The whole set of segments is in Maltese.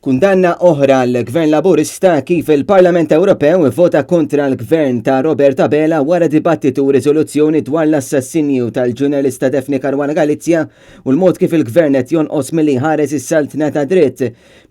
Kundanna oħra għall-Gvern Laburista kif il-Parlament Ewropew ivvota kontra l-Gvern ta' Robert Abela wara dibattitu u riżoluzzjoni dwar l-assassinju tal-ġurnalista Daphne Caruana Galizia u l-mod kif il-Gvern qed jonqos milli jħares is-saltna tad-dritt.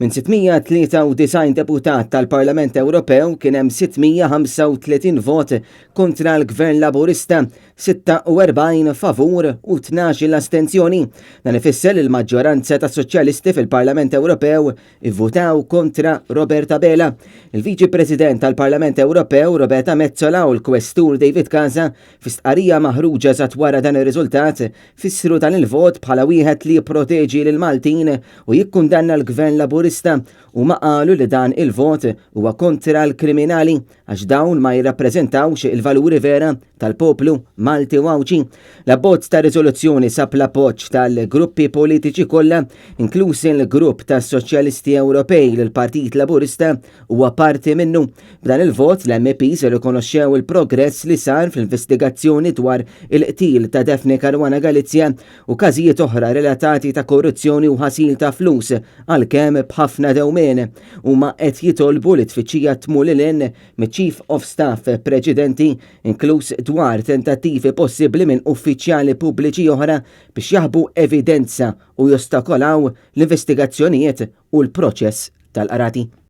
Minn 693 deputat tal-Parlament Ewropew kien hemm 635 vot kontra l-Gvern Laburista 46 favur u 12-il astenzjoni. Dan ifisser li l-maġġoranza ta' soċjalisti fil-Parlament Ewropew ivvutaw kontra Robert Abela. Il-Viċi President tal-Parlament Ewropew Roberta Metsola u l-Kwestur David Casa fi stqarrija maħruġa eżatt wara dan ir-riżultat fissru dan il-vot bħala wieħed li jipproteġi lill-Maltin u jikkundanna l-Gvern Laburista. Huma qalu li dan il-vot huwa kontra l-kriminali għax dawn ma jirrappreżentawx il-valuri vera tal-poplu Malti u Għawdxi. L-abbozz ta' riżoluzzjoni sab l-appoġġ tal-gruppi politiċi kollha, inkluż il-grupp tas-Soċjalisti Ewropej li l-Partit Laburista huwa parti minnu. B'dan il-vot l-MEPs irrikonoxxew il-progress li sar fl-investigazzjoni dwar il-qtil ta' Daphne Caruana Galizia u każijiet oħra relatati ta' korruzzjoni u ħasil ta' flus, għalkemm b'ħafna dewmien. Huma qed jitolbu li t-tfittxija tmur lil hinn miċ-Chief of Staff preċedenti, inkluż dwar tentattivi possibbli minn uffiċjali pubbliċi oħra biex jaħbu evidenza u jostakolaw l-investigazzjonijiet u l-proċess tal-qrati.